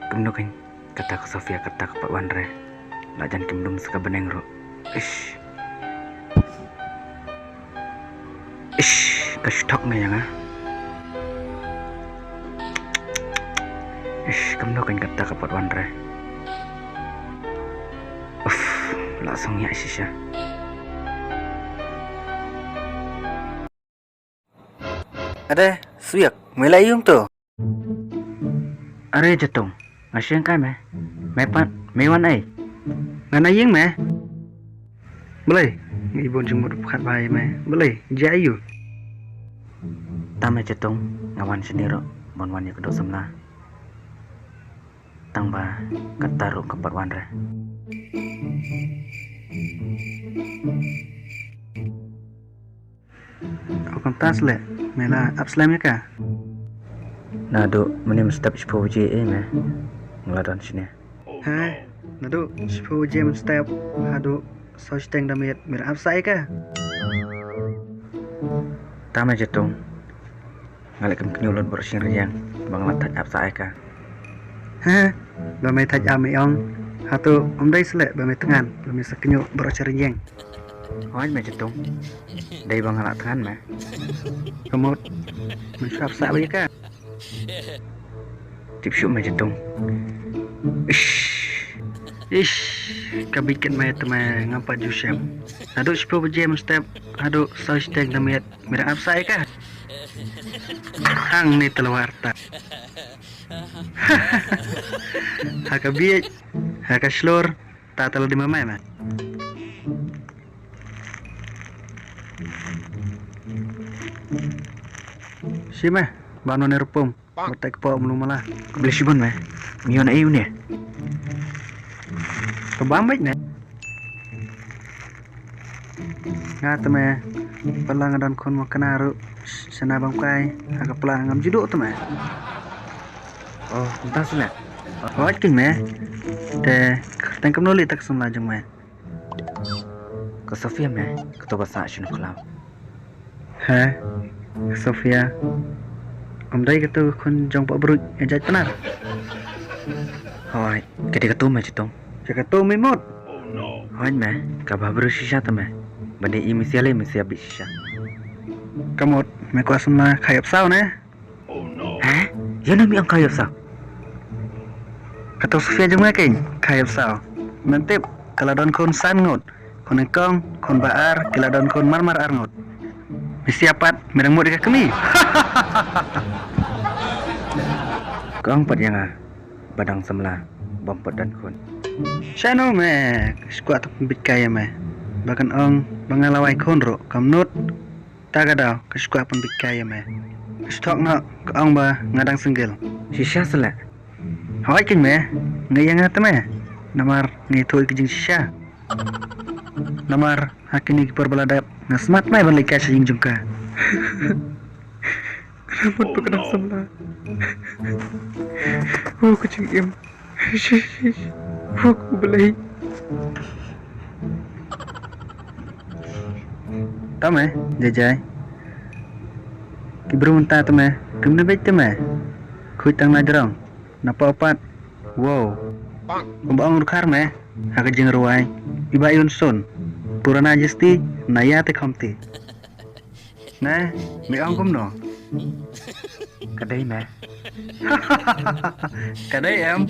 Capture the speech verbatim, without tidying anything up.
Kumno kan kata ka Sofia kata ka pat wan re. La jan kim dum sa ka bneng ruh. Ish. Ish, ka stok nga ïa nga. Ish, kumno kan kata ka pat wan re. Uff, la song ïa shisha. Ade, Suyak, me la ïung to. Are Jatung, nga sheng kai me. Me pat, me wan ai. Nga na ïing me. Balei, nga ibon jingmut phat bai me. Balei, ja ayu. Tang me Jatung, nga wan shini ruh, bon wan ïa ka doh samla. Tang ba, kata ruh ka pat wan re. Ko kumta sleh, me la ap slem ïa ka. Naduh mynne mynstep shiphew baje eh me. Nga la don shane. Ha? Naduh shiphew baje mynstep haduh saw shiteng da miet me la ap sah ïa ka. Tang me Jatung. Nga leh kum kñiuh lut baroh shi rynïeng ba nga la thait ap sah ïa ka. Ha, ba me thait ap me ong. Hato ym dei sleh ba me thngan ba me sa kñiuh baroh shi rynïeng. Hooid me Jatung. Dei ba nga la thngan me. Ka mut me shu ap sah ïa ka. Tip shuh me Jatung. Ish. Ish, ka bikit me te me ngam pat ju shem. Haduh shiphew baje mynstep haduh saw shiteng da miet. Me la ap sah ïa ka. Hangne te la wad ta. Ha ka bieit, ha ka shlur, ta te la dei ma me me. Shi me, ba none rupum. Batai kpoh mlu mala. Khublei shibun me. Me ïoh na aïu ne? Ka bam beit ne. Nga te me. Pala nga don khun mo kane ruh. Shana bam kai. Ha ka pla ngam ju duh te me. Oh, kumta sila. Wat kin me. Te tang kumno lei ta ka samla jong me. Ka Sofia me, kato ba sah shano khlaw. Ha? Ka Sofia. Ym dei kato khun jong Bah Bruit ïa jait Pnar. Hooid, ka dei kato me Jatung. Ïa kato me mut. Hooid me, kaba briew shisha te me. Ba dei i me sia lei me sia bit shisha. Ka mut, me kwah samla khaïap saw ne? Ha? Ïano me ong khaïap saw? Kato Sofia jong me kein khaïap saw. Men tip, ka la don khun san ngut. Khun nyngkong, khun ba ar, ki la don khun marmar ar ngut. Me sia pat, me dang mut ïa ka kmie. Ka ong pat ïa nga, ba dang samla, bym pat don khun. Shano me, skwah tang bit kai ïa me. Ba kan ong, ba nga la wai khun ruh, kam nud. Ta ka daw, ka shu kwah pynbeit kai ïa me. Ka shu thok noh, ka ong ba nga dang single. Shisha seh leh. Hooid kein me, nga ïa nga te me. Namar nga ïathuh ïa ka jingshisha. Namar ha kine ki por ba la dep, nga smat me ban leit kai sha ïing jong ka. Namar ba ka dang samla. Oh, ka jingim. Shish, shish. Huk, U Blei. Tang me, Jai Jai. Ki briew mynta te me, kim da beit te me. Khuid tang na jrong, na poh pat. Wow. Kumba ong u dkhar me, ha ka jingrwai. Iba ïun sun. Purana jisti, naya te khomti. Ne, me ong kumno? Ka dei me. Ka dei em.